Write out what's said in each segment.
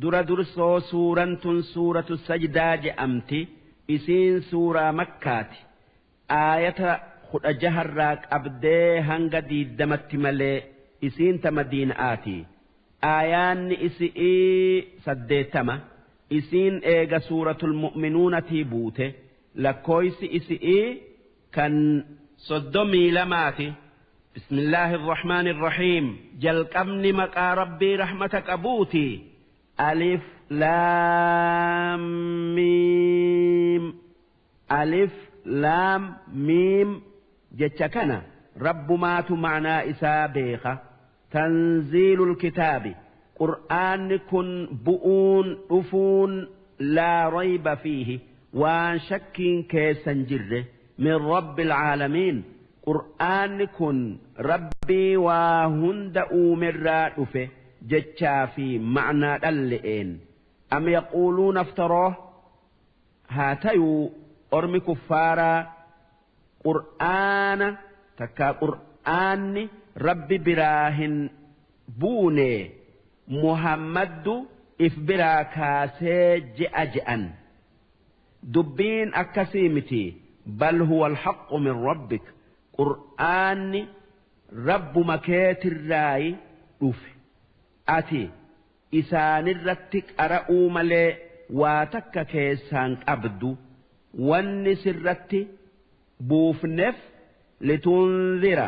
Dura dursoo suuraan tun suuratu sajdaa je'amti. Isiin suuraa makkaati. Aayata 16rraa qabdee hanga 20tti malee isiin ta madiina'aati. Aayaanni isi'ii 80. Isiin eega suuratul mu'minuunatii buute. Lakkooysi isi'ii kan 32ti. Bismillaahi irrahmaani irrahiim. Jalqabni maqaa Rabbii rahmata qabuuti. Alif laam miim. Alif laam miim jecha kana Rabbumaatu ma'naa isaa beeka. Tanziilul kitaabi, Qur'aanni kun bu'uun dhufuun, laa rayba fiihi, waan shakkiin keessa hin jirre, min Rabbil caalamiin, Qur'aanni kun Rabbii waa hunda uumerraa dhufe jechaa fi ma'naa dhalle'een. Am yaquuluuna iftarooh, haa tayuu ormi kuffaaraa qur'aana takkaa qur'aanni Rabbi biraa hin buunee Muhammaddu if biraa kaasee je'a je'an. Dubbiin akkasii miti, bal huwa alhaqqu min rabbik, qur'aanni Rabbuma keetirraayi dhufe. Ati isaanirratti qara'uu malee waa takka keessaan qabdu. Wanni sirratti buufnef litunzira,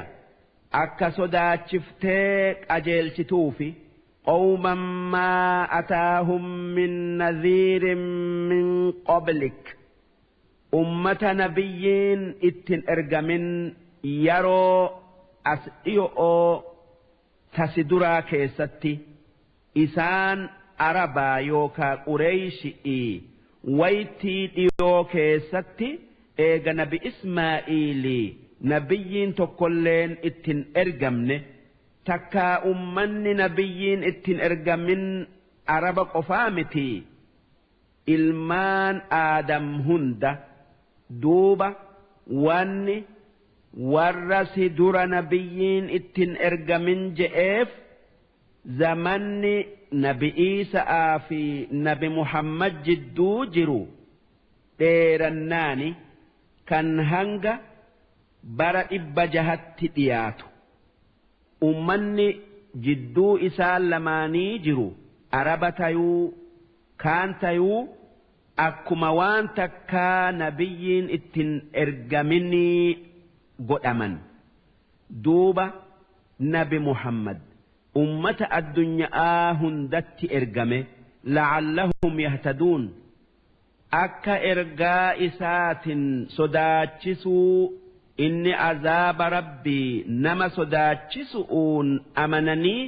akka sodaachiftee qajeelchituufi, qawman maa ataahum min nadhiirin min qablik, ummata nabiyyiin ittin ergamin yaroo as dhiyo'oo ta si duraa keessatti. Isaan arabaa yookaa qureyshi'ii waytii dhiyoo keessatti eega nabi ismaa'iilii nabiyyiin tokkolleen ittin ergamne. Takkaa ummanni nabiyyiin ittin ergamin araba qofaa mitii, ilmaan aadam hunda. Duuba wanni warra si dura nabiyyiin ittin ergamin je'eef, zamanni nabi iisa'aa fi nabi Muhammad jidduu jiru dheerannaani kan hanga bara 600tti dhiyaatu. Ummanni jidduu isaan lamaanii jiru araba tayuu kaan tayuu akkuma waan takkaa nabiyyiin ittin ergaminii godhaman. Duuba nabi Muhammad ummata addunya'aa hundatti ergame. La'allahum yahtaduun, akka ergaa isaatin sodaachisuu inni azaaba Rabbii nama sodaachisu'uun amananii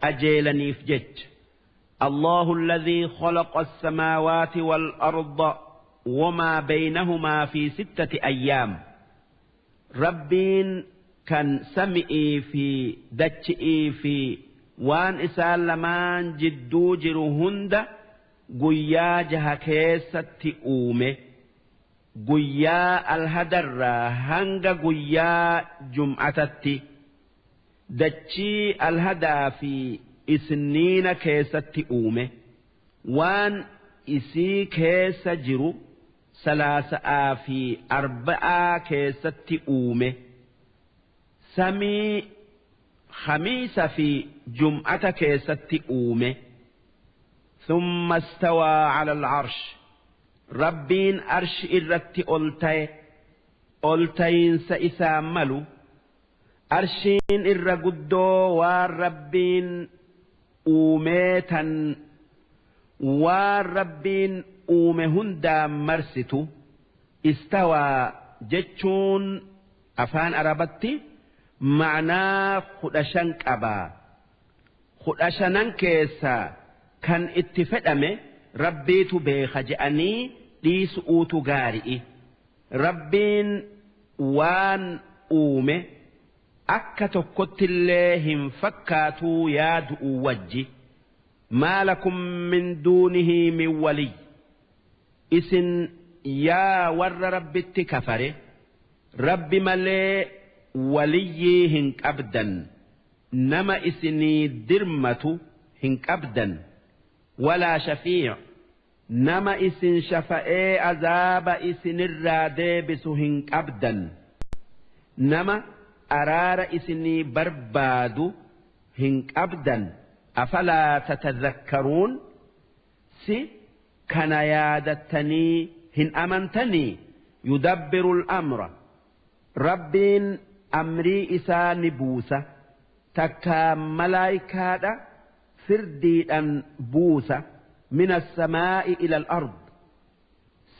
qajeelaniif jecha. Allahu alladhii khalaqa as-samaawaati wal arda wamaa baynahumaa fi sittati ayyaam. Rabbiin kan sami'ii fi dachi'ii fi waan isaan lamaan jidduu jiru hunda guyyaa jaha keessatti uume. Guyyaa alhadarraa hanga guyyaa jum'atatti dachii alhadaa fi isniina keessatti uume. Waan isii keessa jiru salaasa'aa fi arba'aa keessatti uume. Samii khamiisa fi jum'ata keessatti uume. Thumma istawaa ala al-arsh, Rabbiin arshi irratti ol taye, ol tayinsa isaa malu. Arshiin irra guddoo waan Rabbiin uumee tan waan Rabbiin uume hundaan marsitu. Istawaa jechuun afaan arabatti ma'naa 15 qaba. 15n keessaa kan itti fedhame Rabbiitu beekha je'anii dhiisu'uutu gaari'i. Rabbiin waan uume akka tokkottillee hin fakkaatuu yaadu'uu wajji. Maa lakum min duunihii min waliy, isin yaa warra Rabbitti kafare, Rabbi malee waliyyii hin qabdan, nama isinii dirmatu hin qabdan. Walaa shafiic, nama isin shafa'ee azaaba isinirraa deebisu hin qabdan, nama araara isinii barbaadu hin qabdan. Afalaa tatadhakkaruun? Si kana yaadattanii hin amantanii? Yudabbiru al-amra, Rabbiin amrii isaa ni buusa, takkaa malaayikaadha firdiidhan buusa. Min assamaa'i ila al-ard,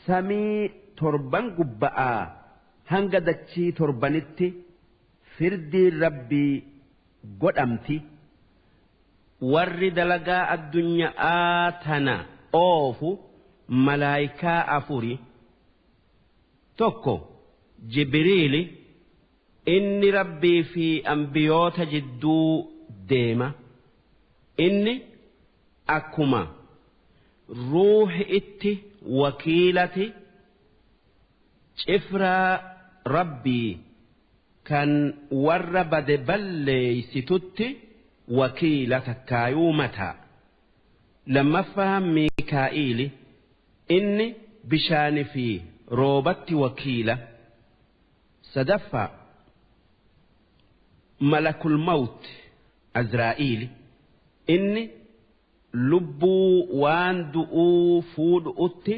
samii torban gubba'aa hanga dachii torbanitti firdiin Rabbii godhamti. Warri dalagaa addunyaa tana oofu malaayikaa afuri. Tokko Jibriili, inni Rabbii fi ambiyoota jidduu deema. Inni akkuma ruuhi itti wakiilati cifraa Rabbii kan warra bade balleeysitutti wakiila takkaayuu mataa. Lammaffaa Miikaa'iili, inni bishaani fi roobatti wakiila. Sadaffaa Malakul Mawt Azraa'iili, inni lubbuu waan du'uu fuudhu'utti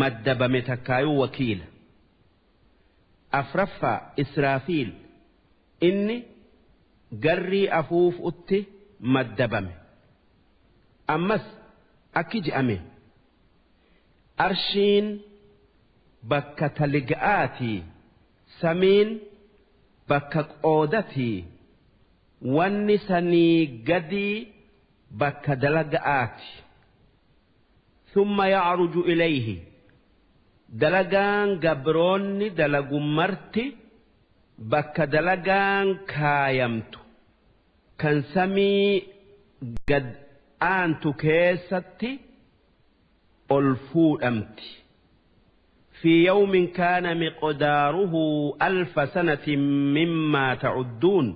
maddabame takkaayuu wakiila. Afraffaa Israafiil, inni garrii afuufutti maddabame. Ammas akki je'ame, arshiin bakka taliga'aatii, samiin bakka qoodatii, wanni sanii gadii bakka dalaga'aati. Thumma ya'ruju ilayhi, dalagaan gabroonni dalagu marti bakka dalagaan kaayamtu kan samii gad aantu keessatti ol fuudhamti. Fi yawmin kaana miqdaaruhu alfa sanatin mimmaa ta'udduun,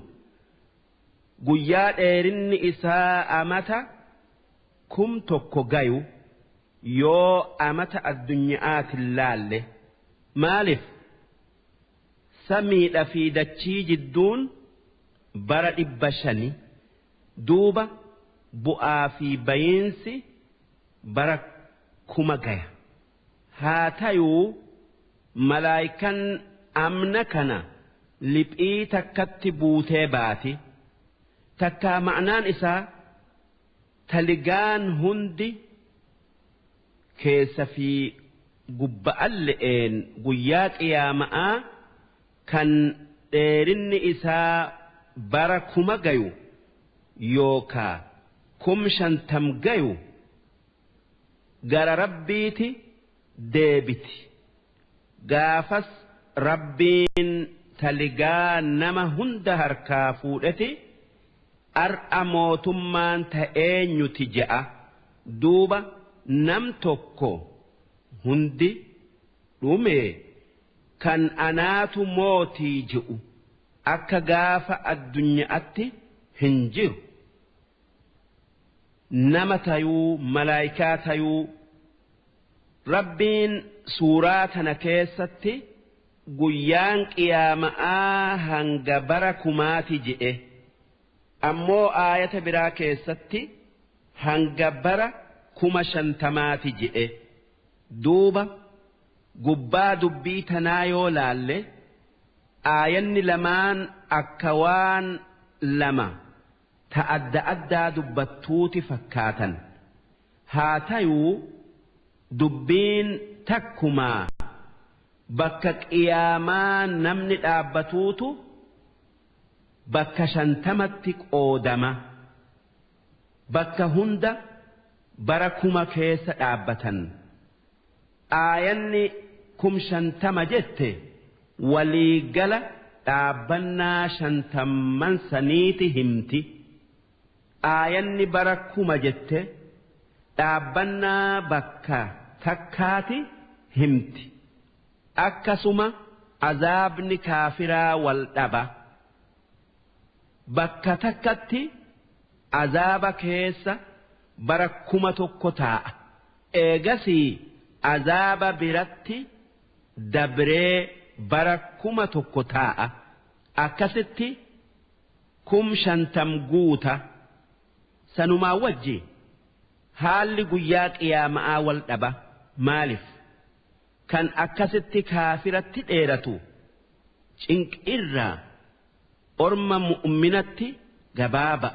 guyyaa dheerinni isaa amata 1000 gayu yoo amata addunyaatiin laalle. Maaliif samiidha fi dachii jidduun bara 500, duuba bu'aa fi bayiinsi bara 1000 gaya. Haa tayuu malaayikan amna kana liphii takkatti buutee baati. Takkaa ma'naan isaa taligaan hundi keessa fi gubba'an le'een guyyaa qiyaama'aa kan dheerinni isaa bara 1000 gayu yookaa 50,000 gayu gara Rabbiiti deebiti. Gaafas Rabbiin taligaa nama hunda harkaa fuudheti ar'a mootummaan ta'eenyuti je'a. Duuba nam tokko hundi dhume kan anaatu mootii je'u akka gaafa addunyaatti hin jiru. Nama tayuu malaayikaa tayuu Rabbiin suuraa tana keessatti guyyaan qiyaama'aa hanga bara 1000ti je'e. Ammoo aayata biraa keessatti hanga bara 50,000ti je'e. Duuba gubbaa dubbii tanaa yoo laalle aayanni lamaan akka waan lama ta adda addaa dubbattuuti fakkaatan. Haa tayuu dubbiin takkumaa bakka qiyaamaa namni dhaabbatuutu bakka 50tti qoodama. Bakka hunda bara 1000 keessa dhaabbatan. Aayanni 50,000 jette waliigala dhaabbannaa 50 saniiti himti. Aayanni bara 1000 jette dhaabbannaa bakka takkaati himti. Akkasuma azaabni kaafiraa wal dhaba. Bakka takkatti azaaba keessa bara 1000 taa'a. Eegasii azaaba biratti dabree bara 1000 taa'a. Akkasitti 50,000 guuta. Sanumaa wajji haalli guyyaa qiyaama'aa wal dhaba. Maaliif kan akkasitti kaafiratti dheeratu cinqirraa orma mu'minatti gabaaba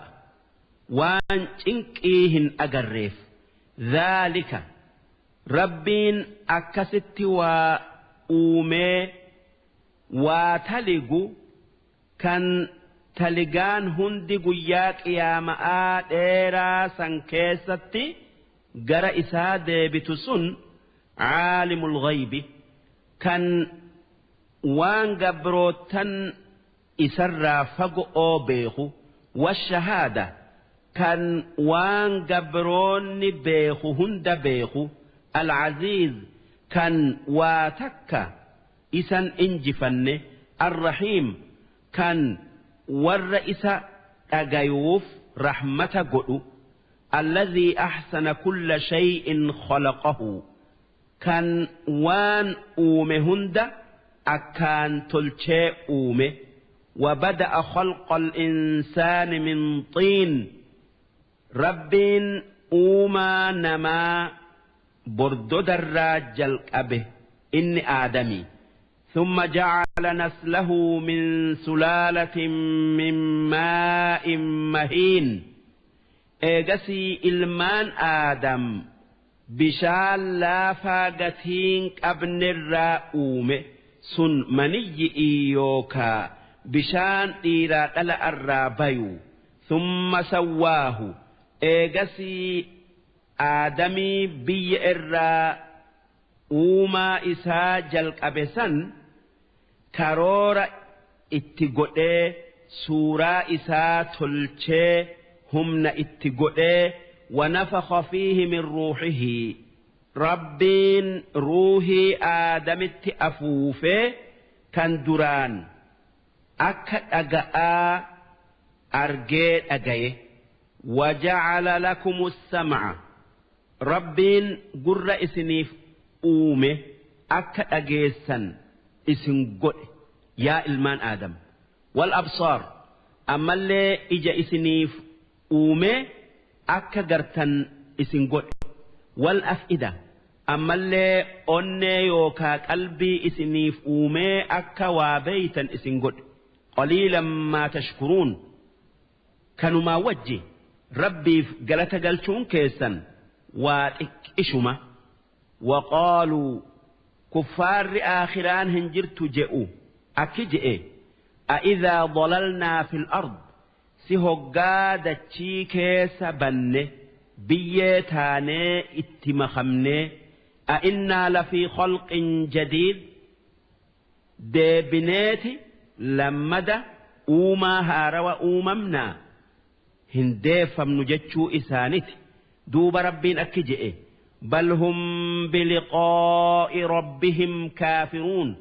waan cinqii hin agarreef. Dhaalika Rabbiin akkasitti waa uumee waa taligu kan taligaan hundi guyyaa qiyaama'aa dheeraa san keessatti gara isaa deebitu sun caalimul ghaybi kan waan gabrootan isarraa fago'oo beeku, washahaada kan waan gabroonni beeku hunda beeku, alcaziiz kan waa takka isan injifanne, arrahiim kan warra isa dhagayuuf rahmata godhu, alladhii ahsana kulla shay'in khalaqahu kan waan uume hunda akkaan tolchee uume. وبدأ خلق الإنسان من طين ربين أوما نما بردد الراجل أبه إني آدمي ثم جعل نسله من سلالة من ماء مهين إيجسي إلمان آدم بشال لا فاقتين أبن الراؤوم سن مني إيوكا بشان إيرا ألا الرابيو ثم سواه إيجسي آدمي بي إرا uumaa isaa jalqabe san karoora itti godhee suuraa isaa tolchee humna itti godhee wanafakha fiihi min ruuhihi rabbiin ruuhii aadamitti afuufee kan duraan akka dhaga'aa argee dhagaye. Waja'ala lakumus sam'a rabbiin gurra isiniif uume akka dhageessan isin godhe yaa ilmaan aadam. Wal absaar ammallee ija isiniif uume akka gartan isin godhe. Wal af'ida ammallee onnee yookaa qalbii isiniif uume akka waa beeytan isin godhe. Qaliilan maa tashkuruun kanumaa wajji rabbiif galata galchuun keessan waa xiqqishuma. وقالوا كفار آخران هنجرت جئوا أكجئ أإذا ضللنا في الأرض سهقادة تشيكيس بن بيتاني اتمخمني أإنا لفي خلق جديد ديبنيتي لمدى أوما هارو أوممنا هنديفم نجتشو إسانتي دوب ربين أكجئ بل هم بلقاء ربهم كافرون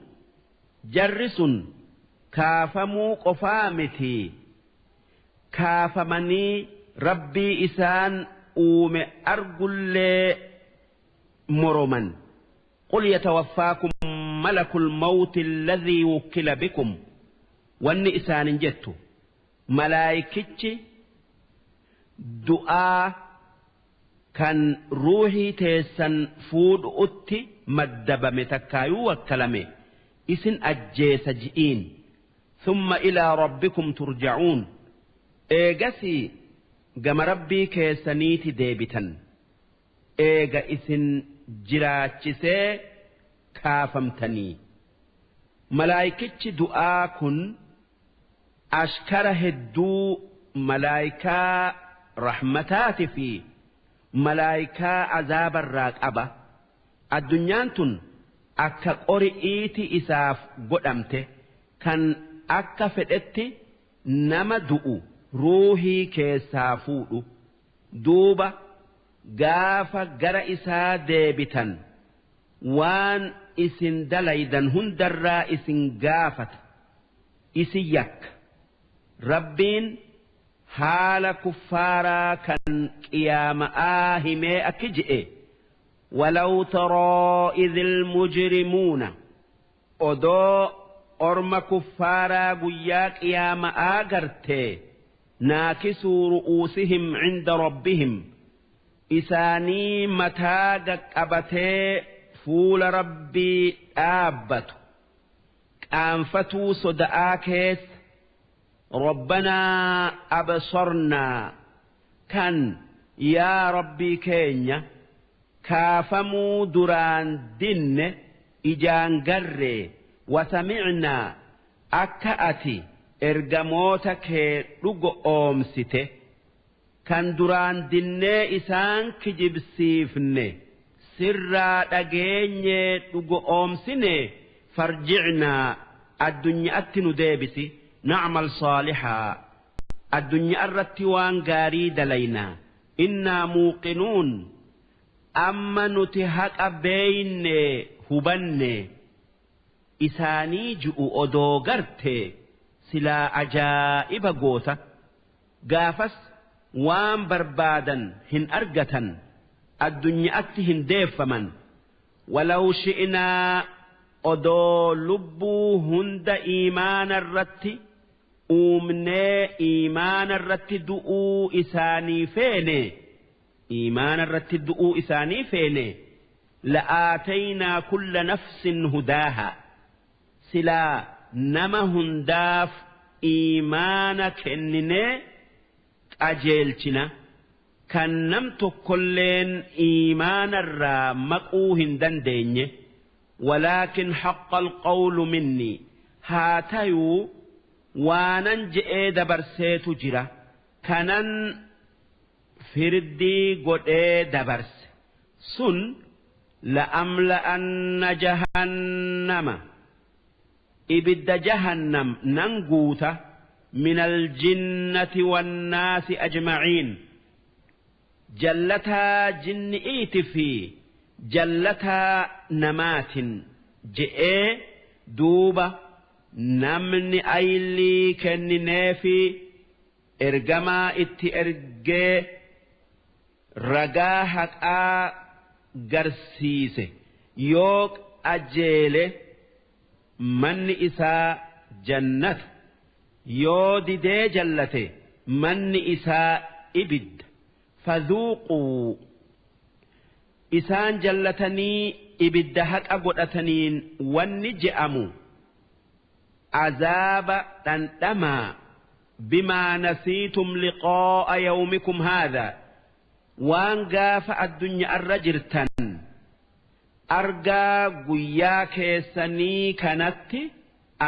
جرس كافمو قفامتي كافمني ربي إسان أوم أرجل مرما قل يتوفاكم ملك الموت الذي وكل بكم وأن إسان جدت ملائكتي دعاء kan ruuhii teessan fuudhutti maddabame takkaayuu wakkalame isin ajjeesa ji'iin. Thumma ilaa rabbikum turja'uun eegasii gama rabbii keessaniiti deebitan eega isin jiraachisee kaafamtanii. Malaayikichi du'aa kun ashkara hedduu malaayikaa rahmataati fi malaayikaa azaabarraa qaba. Addunyaan tun akka qori'iiti isaaf godhamte kan akka fedhetti nama du'u ruuhii keessaa fuudhu. Duuba gaafa gara isaa deebitan waan isin dalaydan hundarraa isin gaafata isin yakka. Rabbiin Haala kuffaaraa kan qiyaama'aa himee akki je'e: Walaw taraa idhil mujrimuuna, odoo orma kuffaaraa guyyaa qiyaama'aa gartee, naakisuu ru'uusihim cinda rabbihim, isaanii mataa qaqqabatee fuula Rabbii dhaabbatu qaanfatuu soda'aa keessa, rabbanaa absarnaa, kan yaa Rabbii keenya, kaafamuu duraan dinne ijaan garree, wasamicnaa, akka ati ergamoota kee dhugo oomsite kan duraan dinnee isaan kijibsiifne sirraa dhageenyee dhugo oomsine, farjicnaa, addunyaatti nu deebisi, nacmal saalixaa, addunyaa irratti waan gaarii dalaynaa, innaa muuqinuun, amma nuti haqa beeyne hubanne isaanii ji'u odoo garte silaa ajaa'iba goota. Gaafas waan barbaadan hin argatan, addunyaatti hin deeffaman. Walaw shi'naa, odoo lubbuu hunda iimaana irratti uumnee iimaana irratti du'uu isaanii feene, iimaana irratti du'uu isaanii feene, la'aataynaa kulla nafsin hudaaha, silaa nama hundaaf iimaana kenninee qajeelchina, kan nam tokkolleen iimaanarraa maquu hin dandeenye. Walaakin haqqa alqawlu minni, haa tayuu waanan je'ee dabarseetu jira, kanan firdii godhee dabarse sun, la'amla'anna jahannama, ibidda jahannam nan guuta, min aljinnati wannaasi ajmaciin, jallataa jinni'iiti fi jallataa namaatin je'ee. Duuba namni aylii kennineefi ergamaa itti ergee ragaa haqaa garsiise yoo qajeele manni isaa jannata, yoo didee jallate manni isaa ibidda. Fadhuuquu, isaan jallatanii ibidda haqa godhataniin wanni je'amu, azaaba dhandhamaa, bimaa nasiitum liqaa'a yawmikum haadha, waan gaafa addunyaarra jirtan argaa guyyaa keessanii kanatti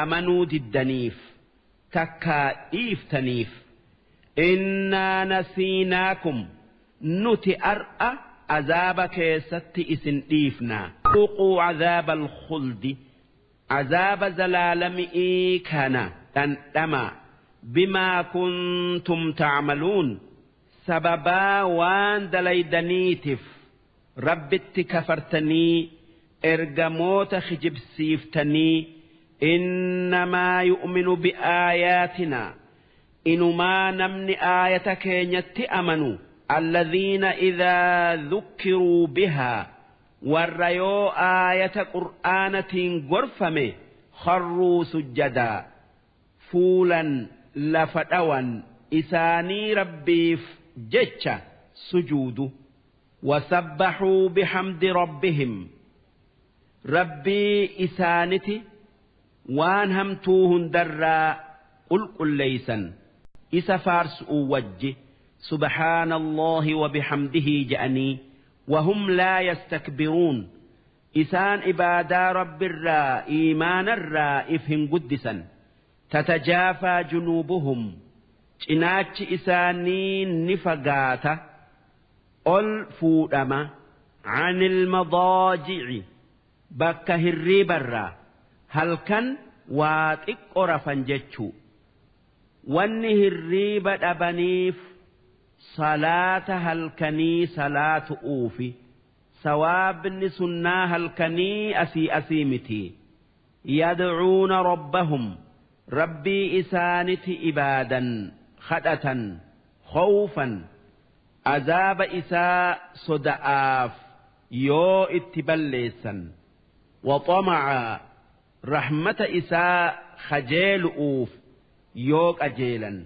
amanuu diddaniif takkaa dhiiftaniif. Innaa nasiinaakum, nuti ar'a azaaba keessatti isin dhiifnaa. Dhuquu azaaba alkhuldi, azaaba zalaalami'ii kana dhandhamaa, bimaa kuntum tacmaluun, sababaa waan dalaydaniitiif, Rabbitti kafartanii ergamoota kijibsiiftanii. Innamaa yu'minu bi'aayaatinaa, inumaa namni aayata keenyatti amanu, alladhiina idaa dhukkiruu bihaa, warra yoo aayata qur'aanatiin gorfame, kharruu sujjadaa, fuulan lafa dhawan, isaanii Rabbiif jecha sujuudu. Wasabbaxuu bixamdi rabbihim, Rabbii isaaniti waan hamtuu hundarraa qulqulleeysan, isa faarsu'uu wajji, subhaana Allahi wa bihamdihi je'anii. Wahum laa yastakbiruun, isaan ibaadaa Rabbirraa iimaanarraa if hin guddisan. Tatajaafaa junuubuhum, cinaachi isaanii ni fagaata, ol fuudhama, anil madaaji'i, bakka hirriibarraa, halkan waa xiqqo rafan jechuu. Wanni hirriiba dhabaniif salaata halkanii salaatu'uufi, sawaabni sunnaa halkanii asii asii miti. Yadcuuna rabbahum, Rabbii isaaniti ibaadan, kadhatan. Khawfan azaaba isaa soda'aaf yoo itti balleessan, waxamacaa rahmata isaa kajeelu'uuf yoo qajeelan.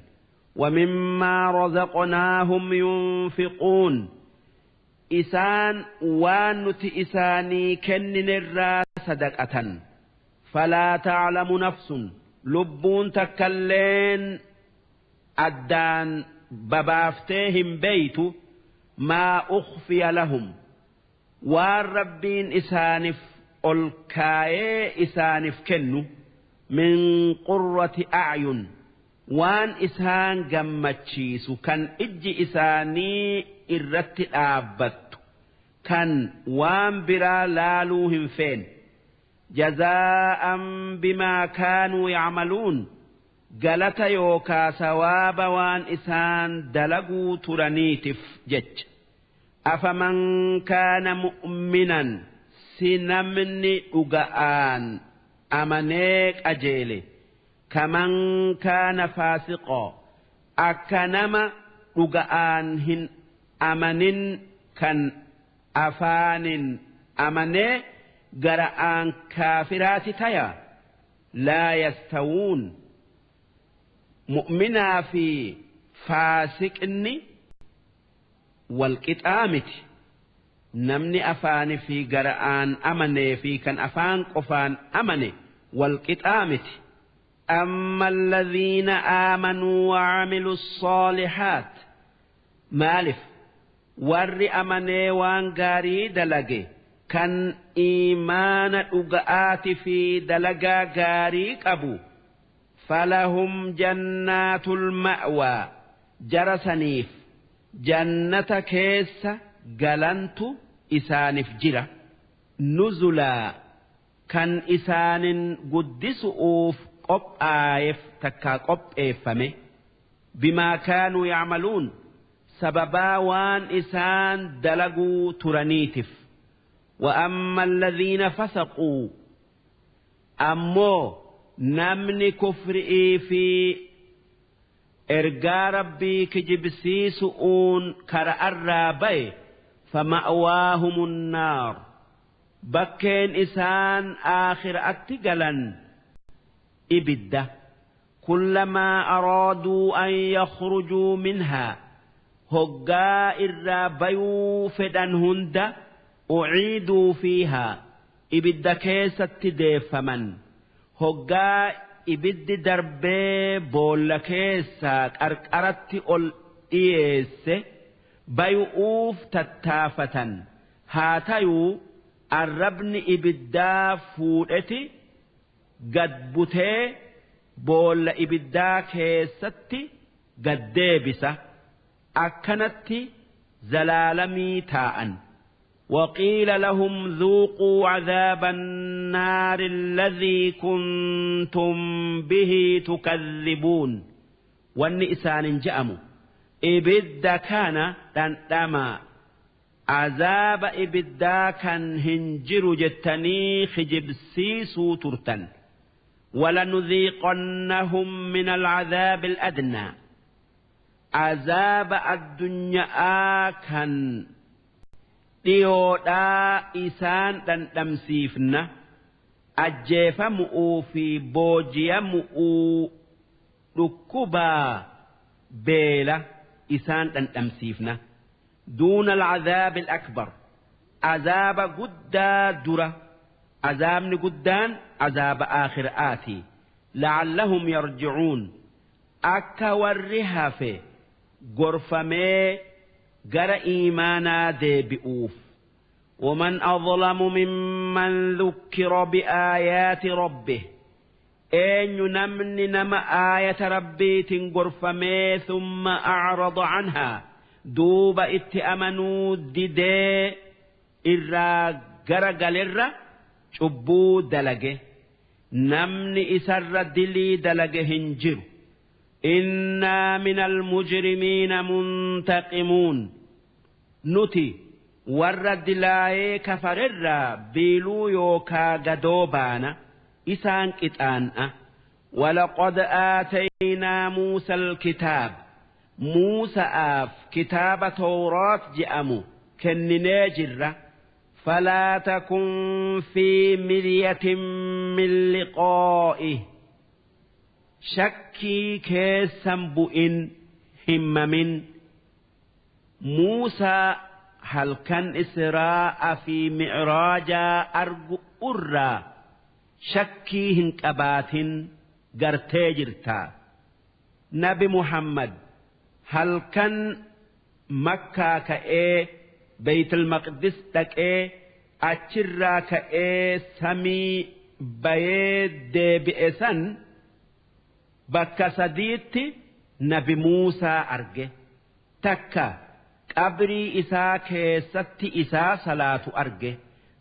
ومما رزقناهم ينفقون إسان وانت إساني كنن الرا صدقة. فلا تعلم نفس لبون تكلين أدان ببافتهم بيت ما أخفي لهم والربين إسانف ألكاي إسانف كنو من قرة أعين waan isaan gammachiisu kan ijji isaanii irratti dhaabbattu kan waan biraa laaluu hin feene. Jazaa'an bimaa kaanuu yacmaluun galata yookaa sawaaba waan isaan dalaguu turaniitiif jecha. Afaman kaana mu'minan si namni dhuga'aan amanee qajeele kaman kaana faasiqoo akka nama dhuga'aan hin amanin kan afaanin amanee gara'aan kaafiraati taya. Laa yastawuun mu'minaa fi faasiqni walqixaa miti. Namni afaanii fi gara'aan amanee fi kan afaan qofaan amane walqixaa miti. أما الذين آمنوا وعملوا الصالحات مالف ور أمني وان غاري دلقي كان إيمان أقآت في دلقا غاري قبو فلهم جنات المأوى جرسنيف جنة كيس قلنت إسانف جرة نزلا كان إسان قدسؤوف qophaa'eef takkaa qopheeffame bimaa kaanuu yacmaluun sababaa waan isaan dalaguu turaniitiif. Wa amma alladhiina fasaquu ammoo namni kufri'ii fi ergaa rabbii kijibsiisu'uun kara'arraa ba'e fama'waahumu nnaar bakkeen isaan aakhiraatti galan ibidda. Kullamaa araaduu an yakhrujuu minhaa hoggaa irraa bayuu fedhan hunda uciiduu fiihaa ibidda keessatti deeffaman. Hoggaa ibiddi darbee boolla keessaa qarqaratti ol dhiyeesse bayu'uuf tattaafatan. Haa tayuu arrabni ibiddaa fuudheti gad butee boolla ibiddaa keessatti gad deebisa. Akkanatti zalaalamii taa'an. وقيل لهم ذوقوا عذاب النار الذي كنتم به تكذبون والنئسان جأموا إبدا كان دندما عذاب إبدا كان هنجر جتني خجبسيسو ترتن. ولنذيقنهم من العذاب الأدنى عذاب الدنيا كان dhiyoodhaa isaan dhandhamsiifna ajjeefamu'uu fi booji'amu'uu dhukkubaa beela isaan dhandhamsiifna. Duuna alcadaabi alakbar azaaba guddaa dura azaabni guddaan azaaba aakhiraati. Lacallahum yarjicuun akka warri hafe gorfamee gara iimaanaa deebi'uuf. ومن أظلم ممن ذكر بآيات ربه أين نمن نم آية ربي تنقرفمي ثم أعرض عنها دوب اتأمنوا ديدي إرى قرقل إرى شبو دلقه نمن إسر دلي دلقه هنجر. إنا من المجرمين منتقمون نتي warra dilaayee kafarerraa biiluu yookaa gadoo baana isaan qixaan'a. ولقد آتينا موسى الكتاب Muusa'aaf kitaaba Tawraat je'amu kenninee jirra. Falaa takun fi miryatin min liqaa'ihi, shakkii keessan bu'in himmamin. Muusaa halkan Israa'a fi Mi'raajaa argu irraa shakkii hin qabaatin gartee jirtaa. Nabi Muhammad halkan Makkaa ka'ee Beytal Maqdis dhaqee achirraa ka'ee samii bayee deebi'e san bakka sadiitti Nabi Muusaa arge. Takka qabrii isaa keessatti isaa salaatu arge.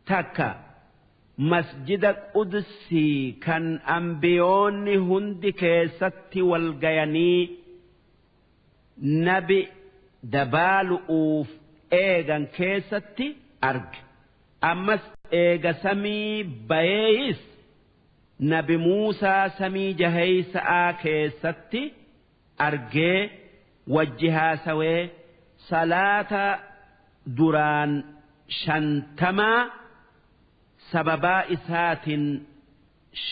Takka masjida Qudsii kan ambiyoonni hundi keessatti wal gayanii nabi dabaalu'uuf eegan keessatti arge. Ammas eega samii bayeeyis Nabi Muusaa samii jaheeysa'aa keessatti argee wajji haasawee salaata duraan 50 sababaa isaatin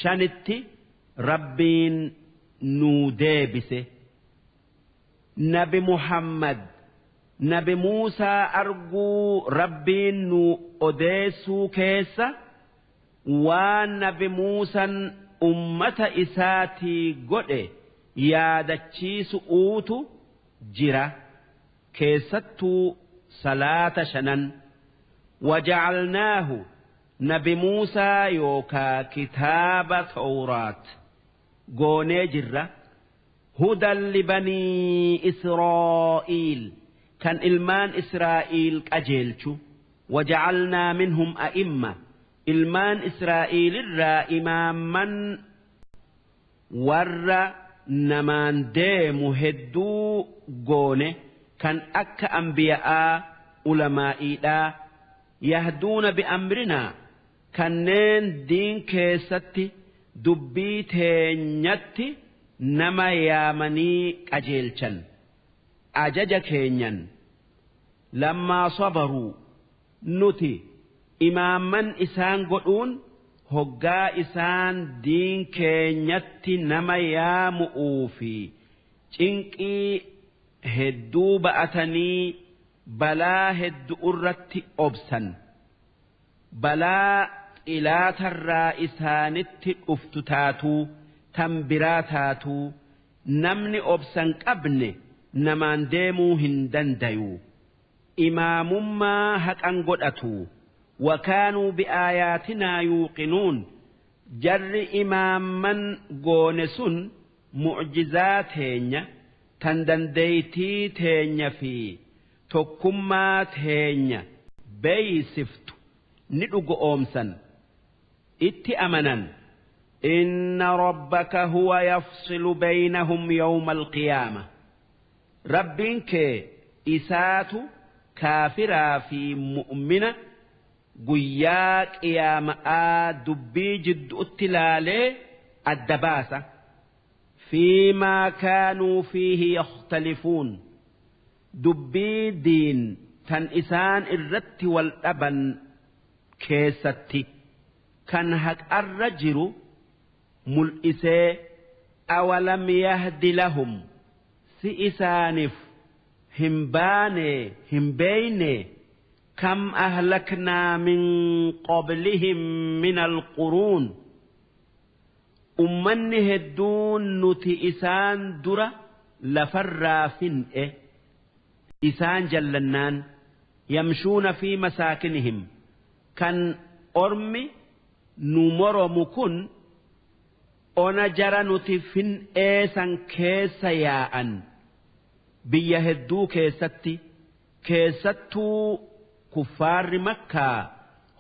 5tti Rabbiin nuu deebise. Nabi Muhammad Nabi Muusaa arguu Rabbiin nuu odeessuu keessa waan Nabi Muusan ummata isaatii godhe yaadachiisu'uutu jira, keessattuu salaata shanan. Wajacalnaahu, Nabi Muusaa yookaa kitaaba Tawraat goonee jirra, hudan libanii Israa'iil, kan ilmaan Israa'iil qajeelchu. Wajacalnaa minhum a'imma, ilmaan Israa'iilirraa imaamman warra namaan deemu hedduu goone, kan akka anbiya'aa, ulamaa'iidhaa. Yahduuna bi'amrinaa, kanneen diin keessatti dubbii teenyatti nama yaamanii qajeelchan ajaja keenyan. Lammaa sabaruu, nuti imaamman isaan godhuun hoggaa isaan diin keenyatti nama yaamu'uu fi cinqii hedduu ba'atanii balaa heddu'urratti obsan, balaa xilaatarraa isaanitti dhuftu taatuu tan biraa taatuu. Namni obsan qabne namaan deemuu hin dandayu, imaamummaa haqan godhatu. Wakaanuu bi'aayaatinaa yuuqinuun, jarri imaamman goone sun mu'jizaa teenya tan dandeeytii teenya fi tokkummaa teenya beeysiftu ni dhugo'oomsan, itti amanan. Inna rabbaka huwa yafsilu baynahum yawma alqiyaama, Rabbiin kee isaatu kaafiraa fi mu'mina guyyaa qiyaama'aa dubbii jiddu'utti laalee adda baasa. Fiimaa kaanuu fiihi yakhtalifuun, dubbii diin tan isaan irratti wal dhaban keessatti kan haqarra jiru mul'isee. Awalam yahdi lahum, si isaanif hin baane, hin beeyne, kam ahlaknaa min qablihim min alquruun, ummanni hedduun nuti isaan dura lafarraa fin'e isaan jallannaan. Yamshuuna fi masaakinihim, kan ormi nu moromu kun ona jara nuti fin'ee san keessa yaa'an biyya hedduu keessatti. Keessattuu kuffaarri Makkaa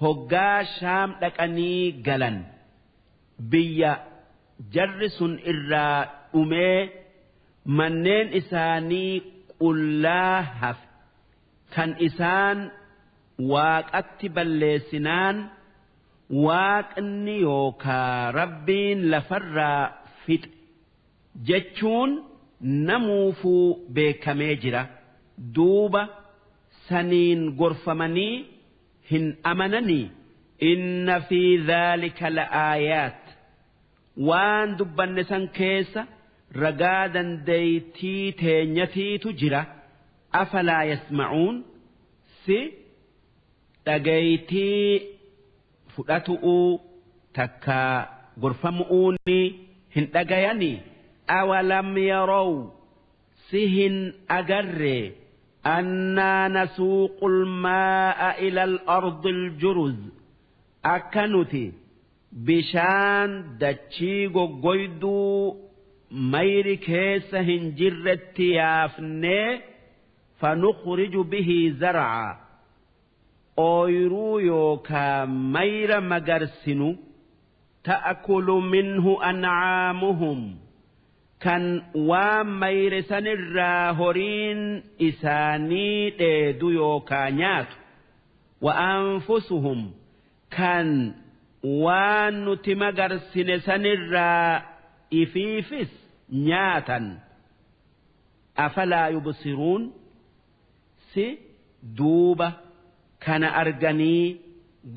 hoggaa Shaam dhaqanii galan biyya jarri sun irraa dhumee manneen isaanii qullaa hafe, kan isaan Waaqatti balleessinaan Waaqni yookaa Rabbiin lafarraa fixe jechuun. Namuufuu beekamee jira. Duuba saniin gorfamanii hin amananii? Inna fi dhaalika la'aayaat, waan dubbanne san keessa ragaa dandeeytii teenyatiitu jira. Afalaa yasma'uun? Si dhagaytii fudhatu'uu takka gorfamu'uuni hin dhagayanii? Awalam yarow, si hin agarree, annaa nasuuqul maa'a ila al-ardi al-juruz, akka nuti bishaan dachii goggoyduu mayri keessa hin jirretti yaafnee, fanukhriju bihi zar'a, ooyruu yookaa mayra magarsinu, ta'kulu minhu an'aamuhum, kan waan mayre sanirraa horiin isaanii dheedu yookaa nyaatu, wa anfusuhum, kan waan nuti magarsine sanirraa ifiifis nyaatan? Afalaa yubsiruun? Si duuba kana arganii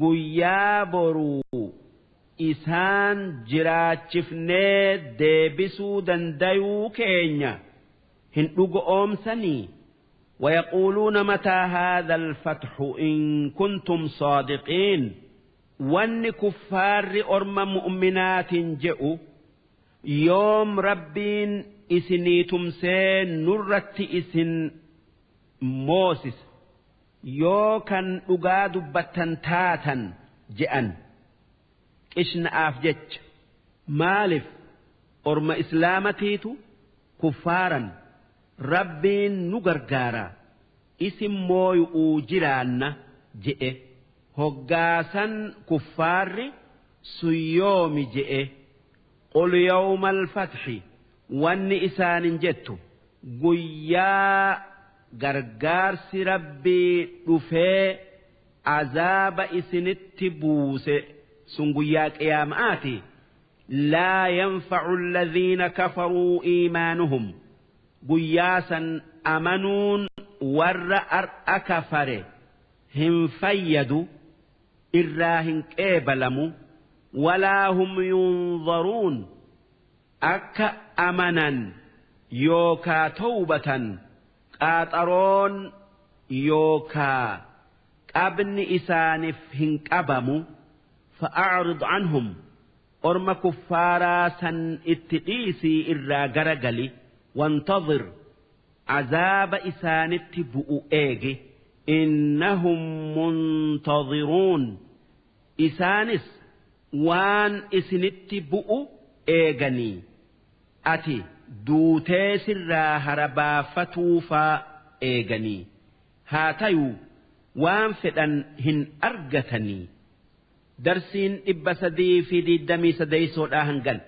guyyaa boruu isaan jiraachifnee deebisuu dandayuu keenya hin dhugo oomsanii? ويقولون متى هذا الفتح إن كنتم صادقين. Wanni kuffaarri orma mu'minaatiin je'u, yoom Rabbiin isinii tumsee nurratti isin moosisa, yoo kan dhugaa dubbattan taatan, je'an qishna'aaf jecha. Maalif orma islaamatiitu kuffaaran, Rabbiin nu gargaara, isin mooyu'uu jiraanna je'e? Hoggaasan kuffaarri, sun yoomi je'e. Qul yawma alfathi, wanni isaanin jettu, guyyaa gargaarsi Rabbii dhufee azaaba isinitti buuse, sun guyyaa qiyaama'aati. Laa yanfacu alladhiina kafaruu iimaanuhum, guyyaa san amanuun warra ar'a kafare hin fayyadu, irraa hin qeebalamu. Walaa hum yunzaruun, akka amanan yookaa tawbatan qaaxaroon yookaa qabni isaaniif hin qabamu. Fa'a'rid anhum, orma kuffaaraa san itti dhiisii irraa garagali. Wantazir, azaaba isaanitti bu'u eegi. Innahum muntaziruun, isaanis waan isinitti bu'u eeganii, ati duutee sirraa harabaafatuufaa eeganii. Haa tayuu waan fedhan hin argatanii. Darsiin 323dhaa hangan.